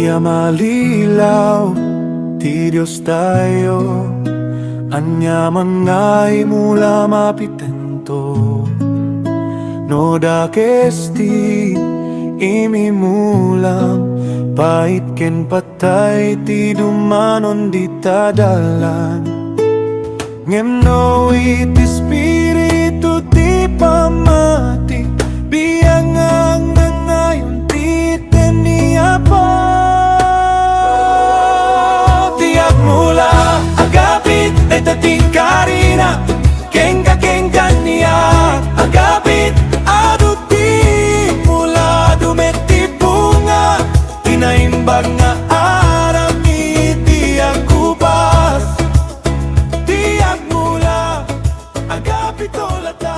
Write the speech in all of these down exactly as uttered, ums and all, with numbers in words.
A malilaw ti Diostayo, ania man nga imula mapitento. No dakes ti imimulam, pait ken patay ti dumanon dita dalan. Ngem no iti Espiritu ti pammati, biang nga agnanayon ti ten ni Apo. Ti agmula, agapit, dayta ti inkarina, kenka, ken kaniak, agapit, adu ti mula, adu met ti bunga, ti naimbag nga aram iti agubas. Ti agmula, agapito latta.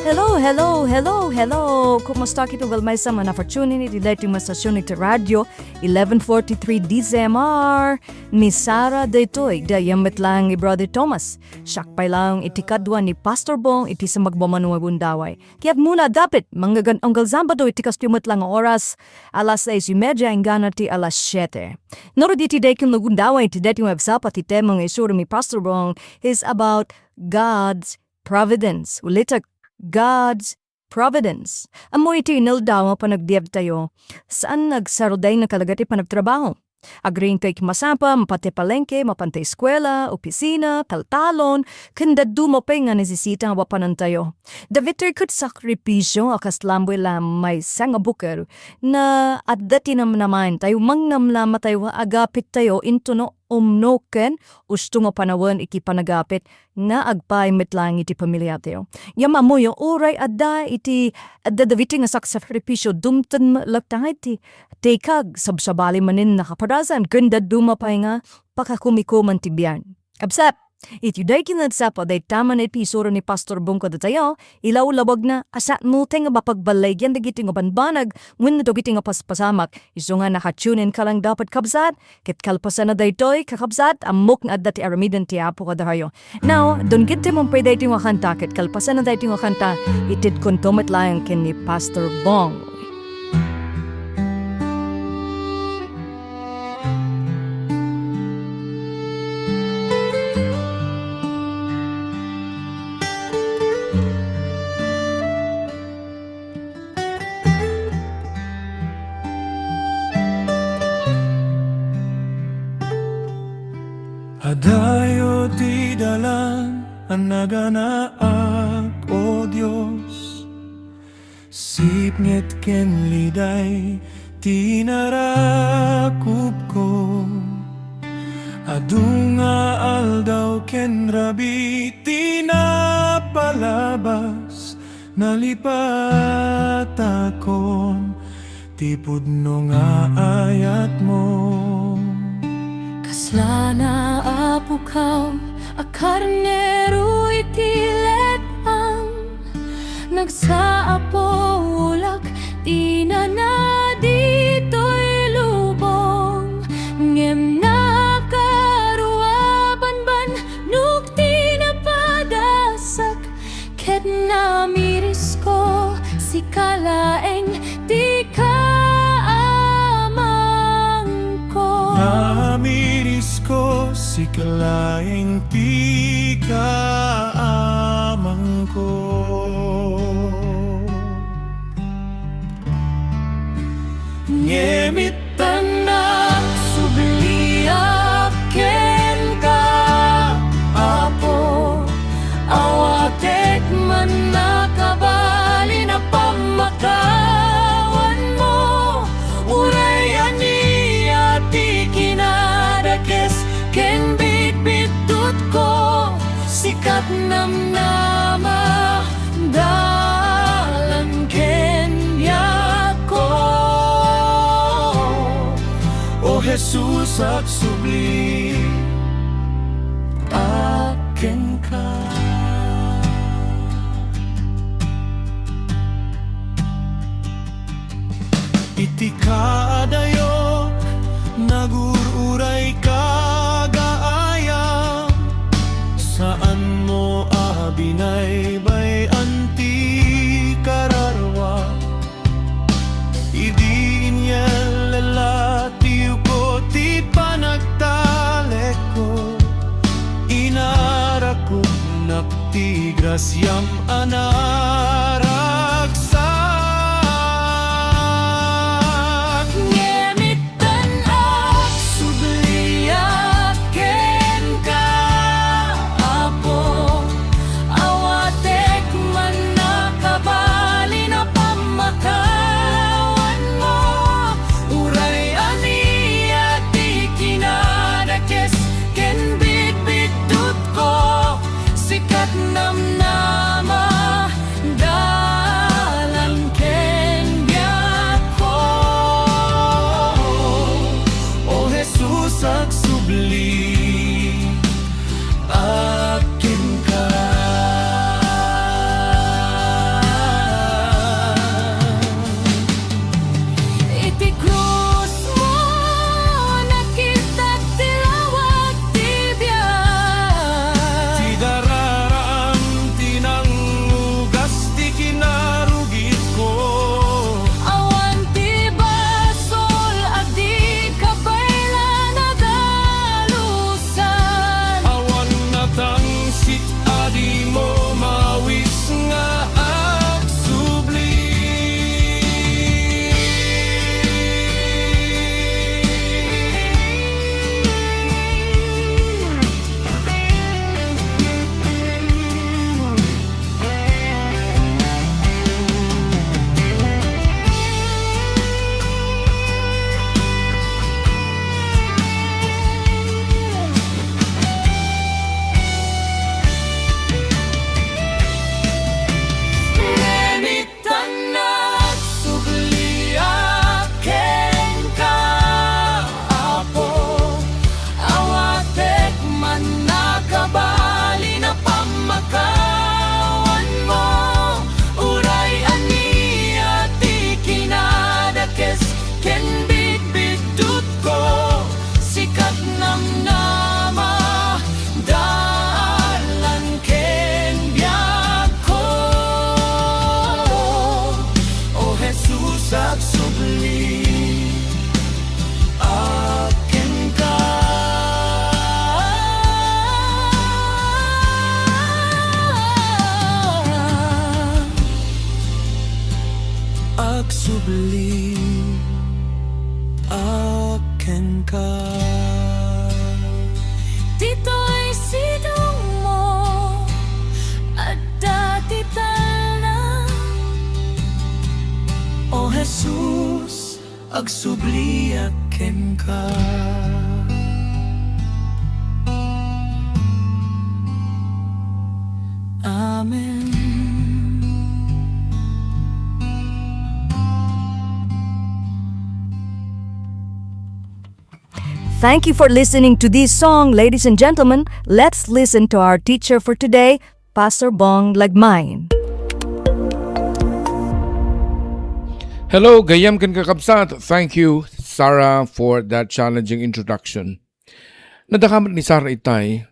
Hello, hello, hello, hello! Kumusta kayo? Well, maysa man a for tuning iti daytoy nga estasion iti radio, eleven forty-three D Z M R. Ni Sarah daytoy, dayta met laeng ni Brother Thomas. Siak pay laeng iti kadua ni Pastor Bong iti sumagmamano nga gundaway. Ket muna, dapit, mangngeg-an ungal Sabado iti kastoy met laeng nga oras, alas sais y media inggana ti alas siete. Ngarud iti daytoy nga gundaway, iti daytoy nga website, ti tema nga isuro ni Pastor Bong is about God's providence. Ulitek, God's providence. Ammo iti inaldaw nga panagbiagtayo, saan nga agsaruday nga talaga ti panagtrabaho. Agriingto iti masapa, mapantay palengke, mapantay eskuela, opisina, taltalon, ken dadduma pay nga nesesita nga mapanantayo. Dagitoy ket sakripisio a kasla met la maysa nga bukel nga adda ti namnamaentayo, mangnamnamatayo nga agapittayo intono umno ken usto nga panawen iti panagapit nga agpaay met laeng iti pamiliatayo. Ngem ammoyo, uray adda iti, adda dagitoy nga saksakripisio, dumteng met latta iti, tekka, sabsabali manen a kapadasan, ken dadduma pay nga pakakumikuman ti biag. Kabsat, iti daytoy nga agsapa, dayta man iti isuro ni Pastor Bong kadatayo, ilawlawagna a saanmo ti nga mapagbalaygen dagitoy nga bambanag wenno dagitoy nga paspasamak. Isu nga naka-tune in ka laeng dapit, kabsat, ket kalpasan a daytoy, kakabsat, ammok nga adda ti aramiden ti Apo kadatayo. Now, dungetdem pay daytoy nga kanta, ket kalpasan a daytoy nga kanta, itedkonto met laeng ken ni Pastor Bong. Adayo ti dalan a naganaak, O Dios. Sipnget ken liday ti narakupko. Adu nga aldaw ken rabii ti napalabas, nalipatakon ti pudno nga ayatmo. Kasla naapukam a karnero iti let-ang, nagsaapulak ti nana ditoy lubong, ngem nakaruabanbannog ti napadasak. Ket namirisko, sika laeng ti kaamangko. Namirisko, sika laeng ti kaamangko. Ngem ittan, nagsubliak kenka, Apo, awatek man a kabalin a pammakawanmo, uray ania ti kinadakes ken bitbiddutko, sika ti namnama, dalan ken biagko. O Jesus, agsubli a kenka. Iti kaadayok, nagur-urayka, gaayam. Saanmo a binaybay-an ti kararua. Idi inyellella ti naragsak. Ngem itdan agsubliak kenka, Apo, awatek man a kabalin a pammakawanmo. Uray ania ti kinadakes ken bitbiddutko, sika ti namnama, dalan ken biagko. O Jesus, agsubli ak kenka. Iti krusmo, nakitak ti lawag ti biag. Ti dararaam ti nangugas ti kinarugitko. Awan ti basol a di kabaelan a dalusan. Awan natangsit a dimo mawis nga agsubli. Ngem itdan agsubliak kenka, Apo, awatek man a kabalin a pammakawanmo. Uray ania ti kinadakes ken bitbiddutko, sika ti namnama, dalan ken biagko. O Jesus, agsubli ak kenka. Agsubli ak kenka. Ditoy sidongmo, adda ti talna. O Jesus, agsubliak kenka. Amen. Thank you for listening to this song, ladies and gentlemen. Let's listen to our teacher for today, Pastor Bong Lagmain. Hello, gayyem ken kakabsat. Thank you, Sarah, for that challenging introduction. Nadakamat ni Sarah itay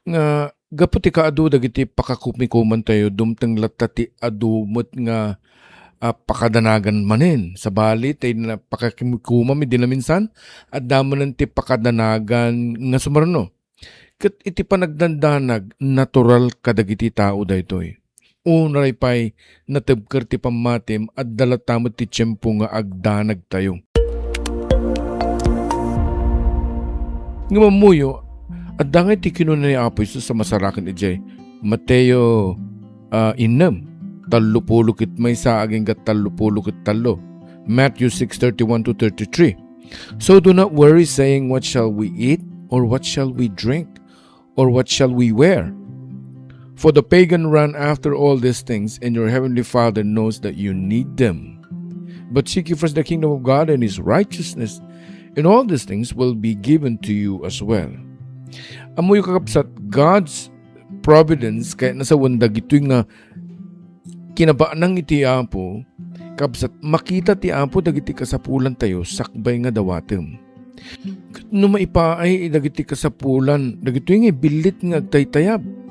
nga gapu ti kaadu dagiti pakakumikumantayo, dumteng latta ti adu met nga, ah, pakadanagan manen. Sabali, tay na-, pakakumikumam idi naminsan, adda manen ti pakadanagan nga sumarno. Ket iti panagdandanag, natural kadagiti tao daytoy. Uray pay natebker ti pammatim, adda latta met ti tiempo nga agdanagtayo. Ngem ammoyo, adda ngay ti kinuna ni Apo Jesus a masaraken idiay Mateo, ah, innem, tallopulo ket maysa agingga tallopulo ket tallo. Matthew six thirty-one to thirty-three. So do not worry, saying, "What shall we eat? Or what shall we drink? Or what shall we wear?" For the pagan run after all these things, and your heavenly Father knows that you need them. But seek ye first the kingdom of God and his righteousness, and all these things will be given to you as well. Ammoyo, kakabsat, God's providence kayatna sawen dagitoy nga kinabaknang iti Apo, kabsat, makita ti Apo dagiti kasapulantayo sakbay nga dawatem. Ket no maipaay dagiti kasapulan, dagitoy nga billit nga agtaytayab,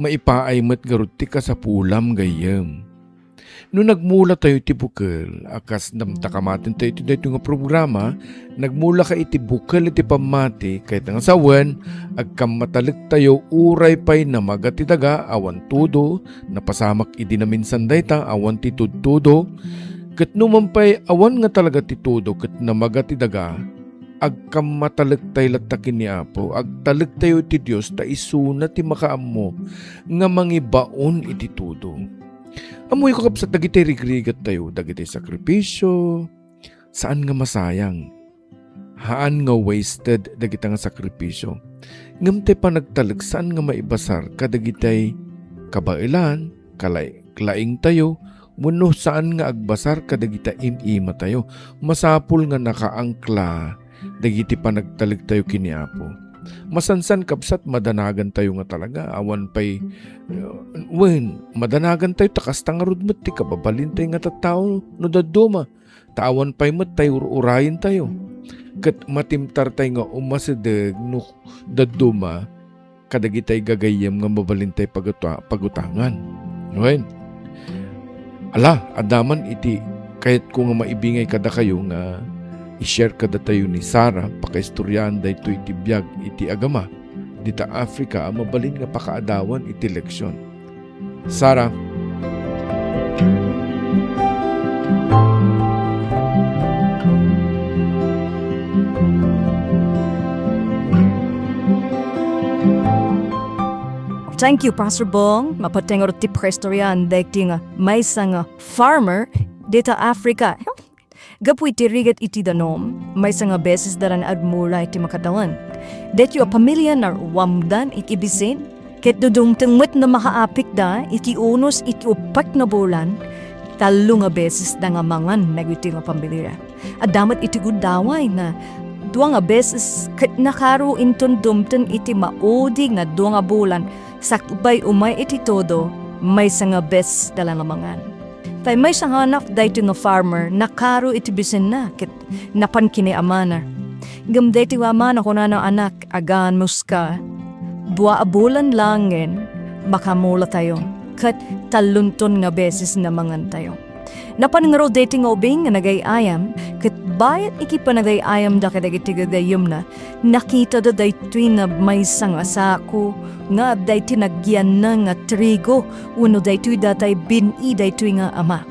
maipaay met garud ti kasapulam gayyem. No nagmulatayo iti bukel, a kas namnamaentayo iti daytoy nga programa, nagmulaka iti bukel iti pammati, ket nga sawen, agkammatalektayo uray pay namaga ti daga, awan tudo, napasamak idi naminsan dayta, awan ti tudtudo, ket no man pay awan nga talaga ti tudo ket namaga ti daga, agkammatalektay latta ken ni Apo, agtalektayo iti Dios ta isuna ti makaammo nga mangibaon iti tudo. Ammoyo, kakabsat, dagiti rigrigattayo, dagiti sakripisio, saan nga masayang. Haan nga wasted dagita nga sakripisio. Ngem ti panagtalek saan nga maibasar kadagitay kabaelan, kalay-, laingtayo, wenno saan nga agbasar kadagita im-imatayo. Masapul nga nakaangkla dagiti panagtalektayo ken ni Apo. Masansan, kabsat, madanagantayo nga talaga, awan pay, uh, wen, madanagantayo ta kasta ngarud met ti kababalintay nga tattao no dadduma, ta awan pay met tay ur-urayentayo. Ket matimtartay nga umasideg no dadduma kadagitay gagayyem nga mabalintay paguta-, pagutangan. Wen, ala, adda man iti kayatko nga maibingay kadakayo nga i-share kadatayo ni Sarah, pakaistoryaan daytoy ti biag iti agama dita Africa a mabalin nga pakaadawan iti leksion. Sarah. Thank you, Pastor Bong. Mapatengor ti pakaistoryaan daytoy nga maysa nga farmer dita Africa. Gapu iti rigat iti danum, maysa nga beses da ran agmula iti makadalan. Daytoy a pamilia naruamdan iti bisin, ket dudumteng met nga makaapikda iti unos iti uppat nga bulan, tallo nga beses da nga mangan dagiti nga pamilia. Adda met iti gundaway nga dua nga beses ket nakaro inton dumteng iti maudi nga dua nga bulan sakbay umay iti tudo, maysa nga beses da la nga mangan. Tay maysa nga anak daytoy nga farmer nakaro iti bisinna ket napan ken ni amana. Ngem daytoy nga amana kunana, "Anak, aganmoska. Dua a bulan laengen, makamulatayo, ket tallonton nga beses nga mangantayo." Napan ngarud daytoy nga ubing nga nagay-ayam, ket bayat iti panagay-ayamda kadagiti gagayyemna, nakitada daytoy nga maysa nga sako nga adda iti nagyanna nga trigo wenno daytoy datay bin-i daytoy nga ama.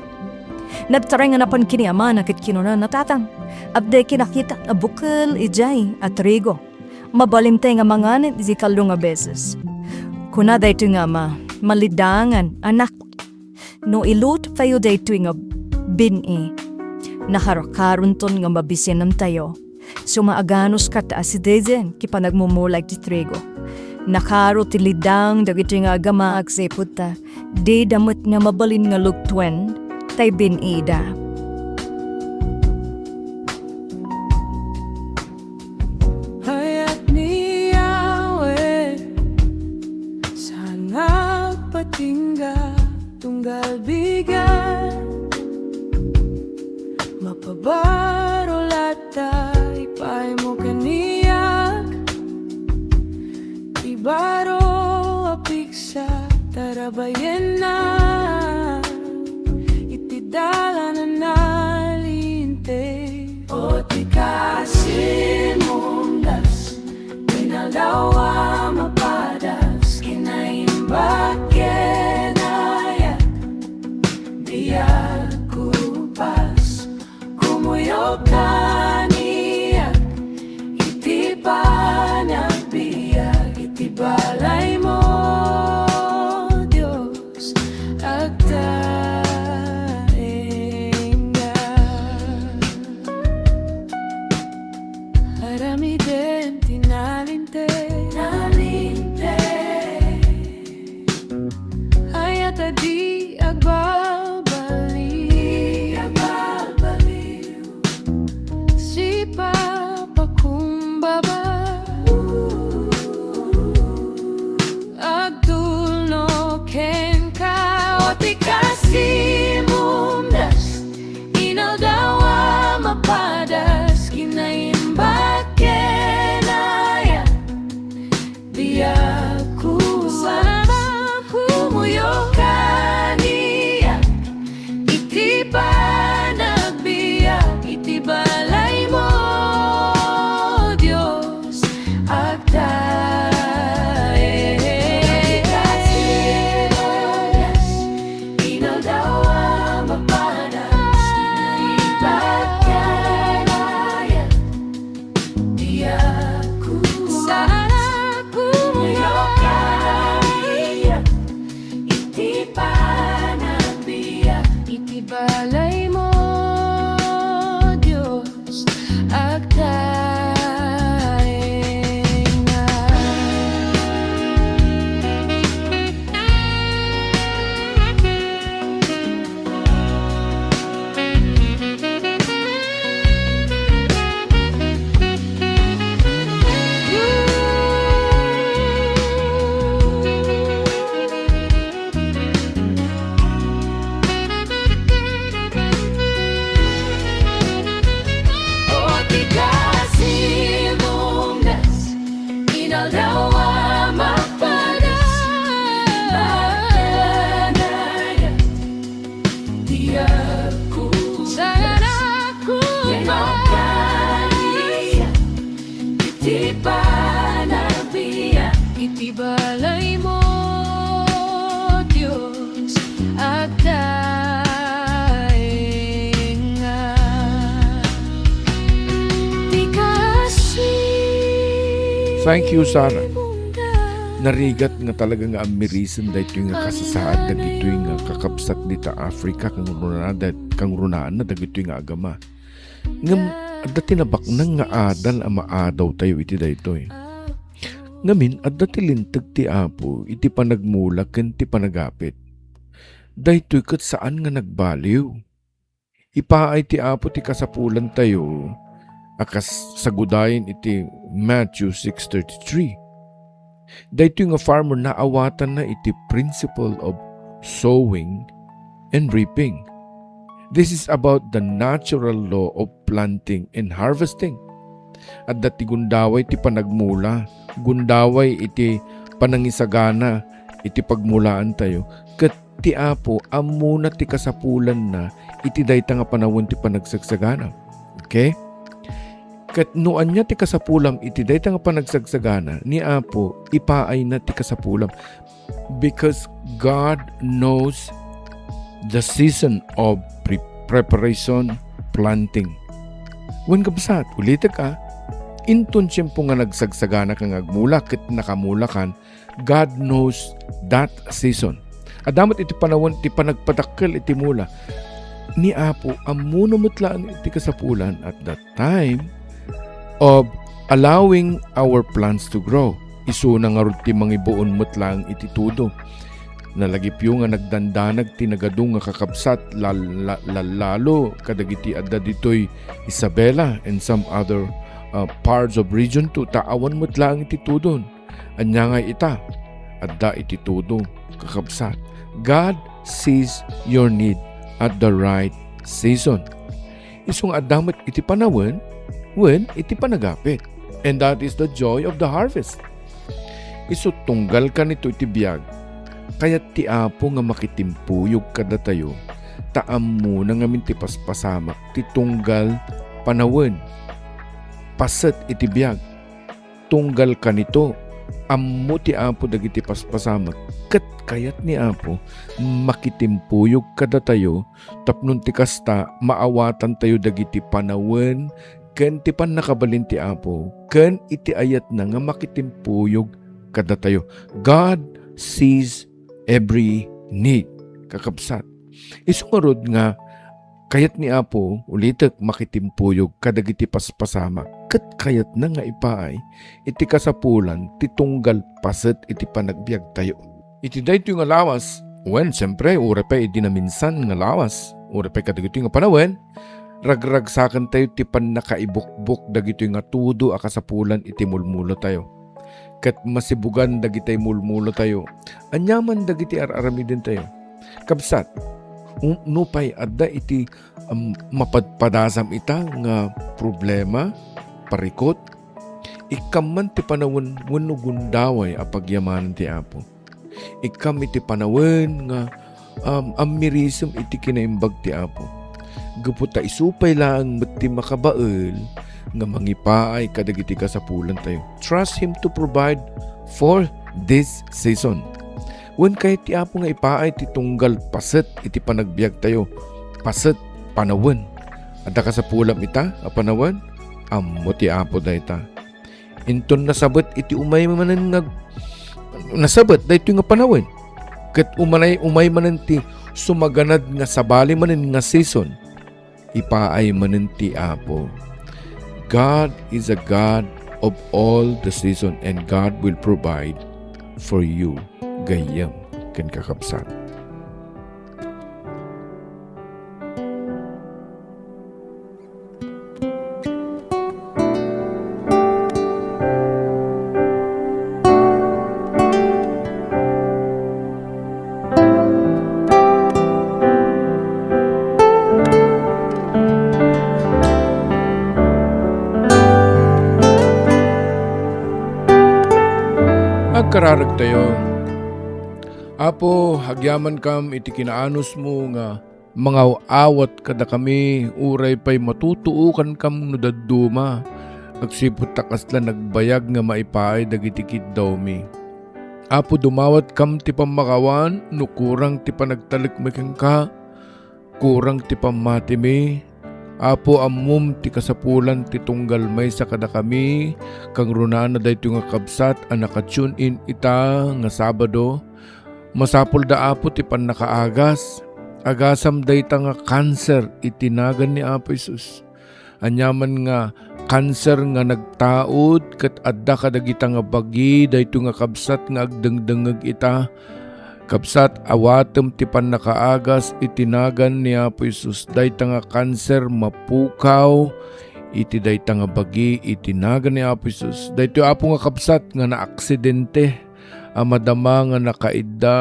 Nagtaray nga napan ken ni amana ket kinunana, "Tatang, adda kinakitak a bukel idiay a trigo. Mabalintay nga mangan iti tallo nga beses." Kuna daytoy nga ama, "Malidangan, anak. No ilutotayo daytoy nga bin-i, nakarkaronton nga mabisinantayo. Sumaganos ket asidegen ti panagmumula iti trigo." Nakaro ti lidang dagiti nga agama agsipud ta dida met nga mabalin nga lugtoen tay bin-ida. Ayat ni Yahweh, saan nga agpatingga, tunggal bigat. Mapabaro latta, ipay mo kaniak. Ibaro a pigsa, tarabayenna iti dalan a nalinteg. O ti kasimumdas, inaldaw a mapadas, kinaimbag ken ayat, biag kupas, kumuyog kaniak iti panagbiag iti balay mo, Dios. Agtaenga. Aramiden ti nalinteg. Nalinteg. Ayat a di agbalbaliw. Di agbalbaliw. Sipapakumbaba. Agtulno kenka, o ti kas- taenga. Ti kasi Thank you, Sarah. Narigat nga talaga nga ammirisen daytoy nga kasasaad dagitoy nga kakabsat dita Africa, kangrunaanna, kangrunaanna dagitoy nga agama. Ngem adda ti nabaknang nga adal a maadawtayo iti daytoy. Ngamin, adda ti linteg ti Apo iti panagmula ken ti panagapit. Daytoy ket saan nga nagbaliw. Ipaay ti Apo ti kasapulantayo a kas sagudayen iti Matthew six thirty-three. Daytoy nga farmer naawatanna iti principle of sowing and reaping. This is about the natural law of planting and harvesting. Adda ti gundaway ti panagmula, gundaway iti panangisagana iti pagmulaantayo, ket ti Apo ammona ti kasapulanna iti dayta nga panawen ti panagsagsagana. Okay? Ket no ania ti kasapulam iti dayta nga panagsagsagana, ni Apo ipaayna ti kasapulam. Because God knows the season of pre-, preparation, planting. Wen, kabsat, ulitek a, inton tiempo nga nagsagsaganaka nga agmula ket nakamulakan, God knows that season. Adda met iti panawen ti panagpadakkel iti mula. Ni Apo, ammona met laeng iti kasapulan at that time of allowing our plants to grow. Isuna ngarud ti mangibuon met laeng iti tudo. Nalagipyo nga nagdandanag ti nagadu nga kakabsat, lal-, la-, lallalo kadagiti adda ditoy Isabela and some other, uh, parts of Region two, ta awan met laeng iti tudon. Ania ngay ita? Adda iti tudo, kakabsat. God sees your need at the right season. Isu nga adda met iti panawen, wen iti panagapit. And that is the joy of the harvest. Isu tunggal kanito iti biag, kayat ti Apo nga makitimpuyog kadatayo, ta ammona ngamin ti paspasamak ti tunggal panawen, paset iti biag. Tunggal kanito, ammo ti Apo dagiti paspasamak, ket kayat ni Apo makitimpuyog kadatayo tapno ti kasta, maawatantayo dagiti panawen ken ti pannakabalin ti Apo ken iti ayatna nga makitimpuyog kadatayo. God sees every need, kakabsat. Isu ngarud nga kayat ni Apo, ulitek, makitimpuyog kadagiti paspasamak, ket kayatna nga ipaay iti kasapulan ti tunggal paset iti panagbiagtayo. Iti daytoy nga lawas, wen, siempre, uray pay idi naminsan nga lawas, uray pay kadagitoy nga panawen, ragragsakentayo ti pannakaibukbok dagitoy nga tudo a kasapulan iti mulmulotayo. Ket masibugan dagitay mulmulotayo. Aniaman dagiti ar-aramidentayo. Kabsat, um, nupay adda iti, um, mapadpadasam ita nga problema, parikut, ikkam man ti panawen wenno gundaway a pagyamanen ti Apo. Ikkam iti panawen nga, um, ammirisem iti kinaimbag ti Apo. Gapu ta isu pay laeng met ti makabael nga mangipaay kadagiti kasapulantayo. Trust Him to provide for this season. Wen, kayat ti Apo nga ipaay ti tunggal paset iti panagbiagtayo, paset panawen. Adda kasapulam ita a panawen? Ammo ti Apo dayta. Inton nasabet iti umay manen nga, nasabet daytoy nga panawen, ket umanay, umay manen ti sumaganad nga sabali manen nga season, ipaay manen ti Apo. God is a God of all the season, and God will provide for you, gayyem ken kakabsat. Agkararagtayo. Apo, agyamankam iti kinaanusmo nga mangaw-awat kadakami, uray pay matutuokankam no dadduma, agsipud ta kasla nagbayag nga maipaay dagiti kiddawmi. Apo, dumawatkam ti pammakawan no kurang ti panagtalekmi kenka, kurang ti pammatimi. Apo, ammom ti kasapulan ti tunggal maysa kadakami, kangrunana daytoy nga kabsat a naka-tune in ita nga Sabado. Masapulda, Apo, ti pannakaagas. Agasam dayta nga kanser iti nagan ni Apo Jesus. Aniaman nga kanser nga nagtaud ket adda kadagita nga bagi daytoy nga kabsat nga agdengdengngeg ita. Kabsat, awatem ti pannakaagas iti nagan ni Apo Jesus. Dayta nga kanser mapukaw iti dayta nga bagi iti nagan ni Apo Jesus. Daytoy, Apo, nga kabsat nga naaksidente a madama nga nakaidda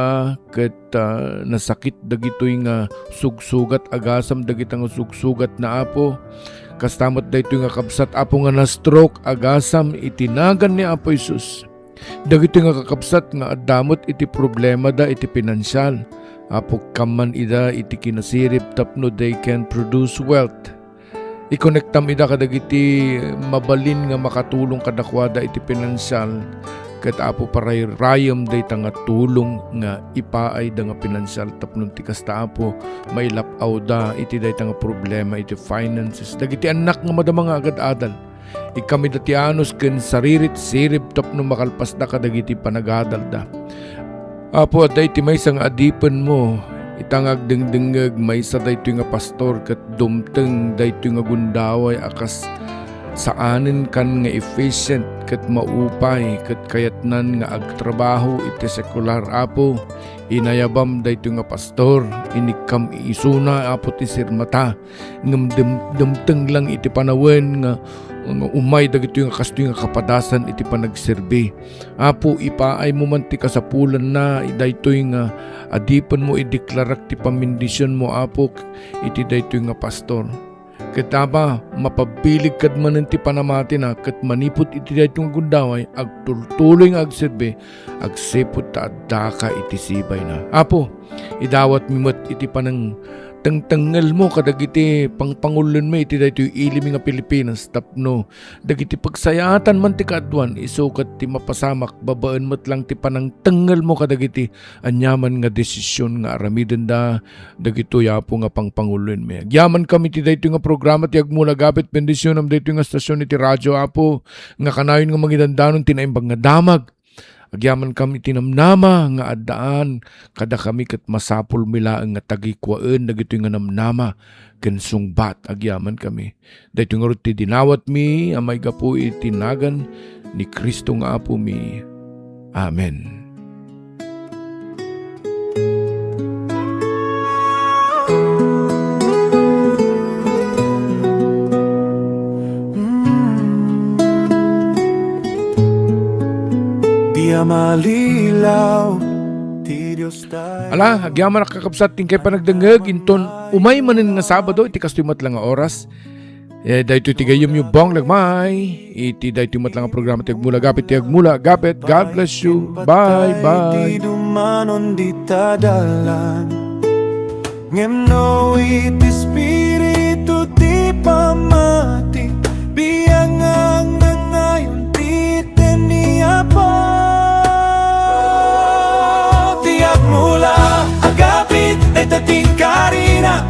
ket, ah, nasakit dagitoy nga sugsugat, agasam dagita nga sugsugatna, Apo. Kasta met daytoy nga kabsat, Apo, nga na-stroke, agasam iti nagan ni Apo Jesus. Dagitoy nga kakabsat nga adda met iti problemada iti pinansial, Apo, ikkan man ida iti kinasirib tapno they can produce wealth. Ikonektam ida kadagiti mabalin nga makatulong kadakuada iti pinansial, ket, Apo, parayrayem dayta nga tulong nga ipaayda nga pinansial tapno ti kasta, Apo, mailap-awda iti dayta nga problema iti finances. Dagiti annak nga madama nga agad-adal, ikkan ida ti anus ken saririt-sirib tapno makalpasda kadagiti panagadalda. Apo, adda iti maysa nga adipenmo, ita nga agdengdengngeg maysa daytoy nga pastor ket dumteng daytoy nga gundaway a kas saanen kan nga efficient ket maupay ket kayatnan nga agtrabaho iti sekular. Apo, inayabam daytoy nga pastor, inikkam isuna, Apo, ti sirmata. Ngem dem-, demteng lang iti panawen nga, nga umay dagitoy nga kastoy nga kapadasan iti panagserbi. Apo, ipaaymo man ti kasapulanna, daytoy nga adipenmo, ideklarak ti pammendisionmo, Apo, iti daytoy nga pastor. Ket, Ama, mapabilig kad manen ti panamatina, ket manipud iti daytoy nga gundaway, agtultuloy nga agserbi, agsipud ta addaka iti sibayna. Apo, idawatmi met iti panang tengtengelmo kadagiti pangpangulonmi iti daytoy ilimi nga Pilipinas tapno dagiti pagsayaatan man ti kaaduan, isu ket ti mapasamak babaen met lang ti panangtengelmo kadagiti aniaman nga desisyon nga aramidenda dagitoy, Apo, nga pangpangulonmi. Agyamankami iti daytoy nga programa ti Agmula Gapit, bendisionam daytoy nga stasyon iti radyo, Apo, nga kanayon nga mangidandanon ti naimbag nga damag. Agyamankami iti namnama nga addaan kadakami ket masapulmi laeng nga tagikuaen dagitoy nga namnama ken sungbat. Agyamankami. Daytoy ngarud ti dinawatmi a maigapu iti nagan ni Cristo nga Apomi. Amen. Dia malilaw ti Dios tayo. Ala, agyamanak, kakabsat, ti inkay panagdengngeg, inton umay manen nga Sabado, iti kastoy met la nga oras. Eh, daytoy ti gayyemyo, Bong Lagmay. Iti daytoy met la nga programa ti Agmula Gapit, ti Agmula Gapit. God bless you. Bye, bye. Ti dumanon dita dalan. Ngem no iti Espiritu ti pammati, biang nga nangayon ti ten ni Apo. Ti Agmula Gapit, dayta ti karina.